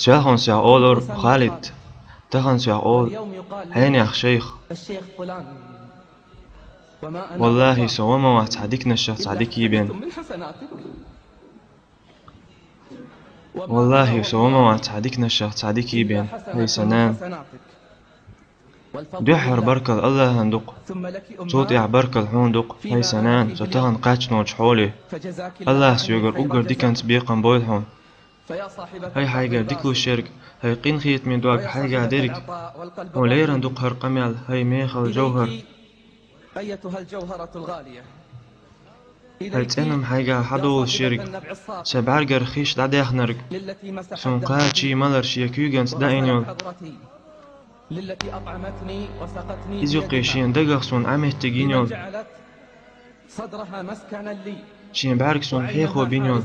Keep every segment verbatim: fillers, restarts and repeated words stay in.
Селхана сох олура: «Халид, тахана сох олу хьенех шайх. Валлахьи, со ва ма вац хьан диканашах цхьа дика бен. Валлахьи, со ва ма вац хьан диканашах цхьа дика бен, хӀай сан нана. Дуьххьара баркалла Аллахьан ду-кх. Цул тӀаьхьа баркалла хьуна ду-кх, хӀай сан нана, со тахана кхаьчначу хьоле. Аллахьа соьгара уггар диканца бекхам бойла хьуна. ХӀай хьайгара дика луш ерг, хӀай къинхетаме дог, хьайгахь дерг. Хьуна лерина ду-кх хӀара къамел, хӀай мехала жовхӀар. ХӀай цӀена-м хьайгахь хьадолуш ерг, сан бӀаьргара хиш дӀадаьхнарг, суна кхачий малар шен куьйганца даийна йолу. Иза юккъе шен дагах суна Ӏаметтиг йина йолу, шен бӀаьрг суна хьехо бина йолу.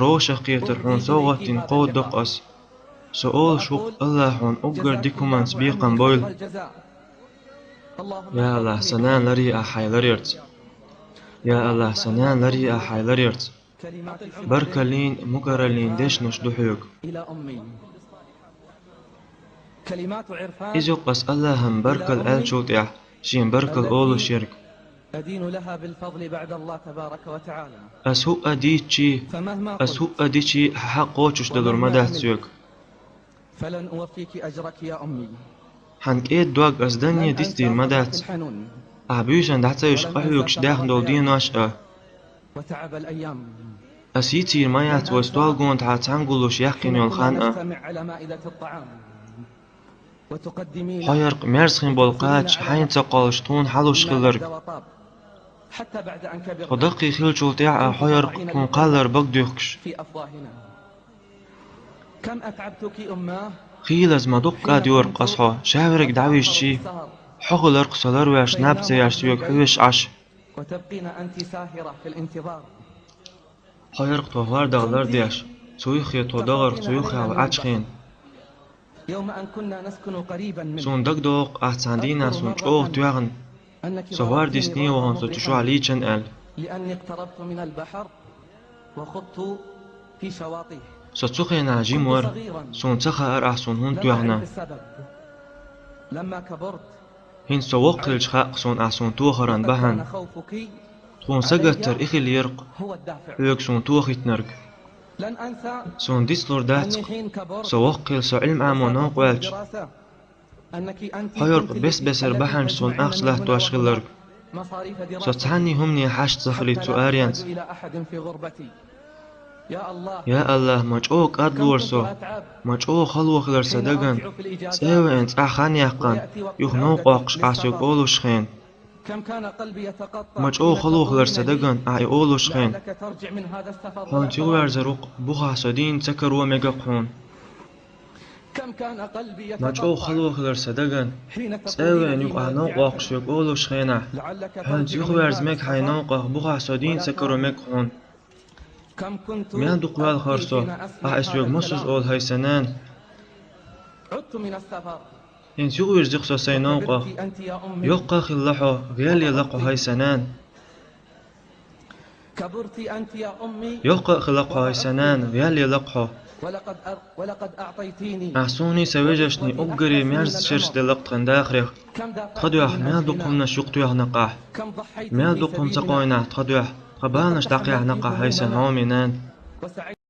Рошах кхетар хьуна совгӀат дина кховдадо-кх ас. Со олуш ву-кх, Аллахьа хьуна уггар дика хӀуманца бекхам бойла. Я Аллахь, сан нана ларъе ахь хьайн ларъярца. Я Аллахь, сан нана ларъе ахь хьайн ларъярца. Баркаллин, мукъараллин дешнаш ду хьоьга. Иза юккъе ас Аллахьан баркалла аьллачул тӀаьхьа шен баркалла олуш ерг. Ас хӀуъа дийцчий, ас хӀуъа дичий, хьан хьакъ кхочушдалур ма дац соьга. Хьан кӀеда дог ас данне дицдийр ма дац. Ахь буьйсанна дӀа ца вуьгуш къахьоьгуш даьхна долу денош а. Ас йицйийр ма яц вай стол гонахьа цхьаьна гуллуш яьккхина йолу хан а. Хьо яркъ мерза хин болу кхача хьайна ца кхоллуш тхуна хьалуш хилларг. Тхо даккхий хиллачул тӀаьхьа а хьо яркъ тхуна кхаллар бага дуьхкуш. Хийлаза ма дуккха а доьру-кх ас хьо, ша верг дӀавижчий, хьо хилар-кх со ларвеш, наб ца еш соьга хьоьжуш Ӏаш. Хьо яркъ тхо хӀордах лардеш, цу юххе тхо дагӀарх цу юххехь Ӏачхийна. Суна дагадогӀу-кх ахь цхьана дийнахь суна чӀогӀа тоьхна, со хӀордисте вахана со цу чохь лийчан аьлла. Со цу хенахь жима вара, суна ца хаьара ахь суна хӀунда тоьхна. ХӀинца со воккха хилча хаьа-кх суна ахь суна тохаран бахьана. Тхуна сагаттар и хиллера-кх, хьоьга суна тохийтинарг. Суна дицлур дац-кх, со воккха хилла со Ӏилма Ӏамо новкъа ваьлча, хьо яркъ бес-бесара бахьанаш суна ахча латтош хилларг. Со цхьанний хӀумане хьашт ца хилийта цу аренца. Я Аллахь, ма чӀогӀа кӀадлора со, ма чӀогӀа хало хилар сан дагана, цӀа а веана цӀахь хан яьккхина, юха новкъа воккхуш ахь соьга олуш хенахь. Ма чӀогӀа хало хилар сан дагана ахь и олуш хенахь. Хьуна цӀа юхаверзар ву-кх, бухахь со дийна ца каро мега-кх хьуна. Ма чӀогӀа хало хилар сан дагана, цӀа а веана юха ахь новкъа воккхуш соьга олуш хенахь. Хьуна цӀа юхаверза мега хьайн новкъах, бухахь со дийна ца каро мега-кх хьуна. Мел дукха ваьлла хилар со, ахь и соьга мосазза олу, хӀай сан нана. ХӀинца юхавирзи-кх со сайн новкъах. Йоккха а хилла хьо, гӀелъелла-кх хьо, хӀай сан нана. Йоккха а хилла-кх хьо, хӀай сан нана, гӀелъелла-кх хьо. Ахь суний сан вежаршний уггаре мерза шераш делла-кх тхан дахарех. Тхан дуьхьа мел дукха хӀуманаш юкъатоьхна-кх ахь. Мел дукха хӀума ца кхойна ахь тхан дуьхьа, тхан баланаш дӀакхехьна-кх ахь, хӀай сан хьоме нана.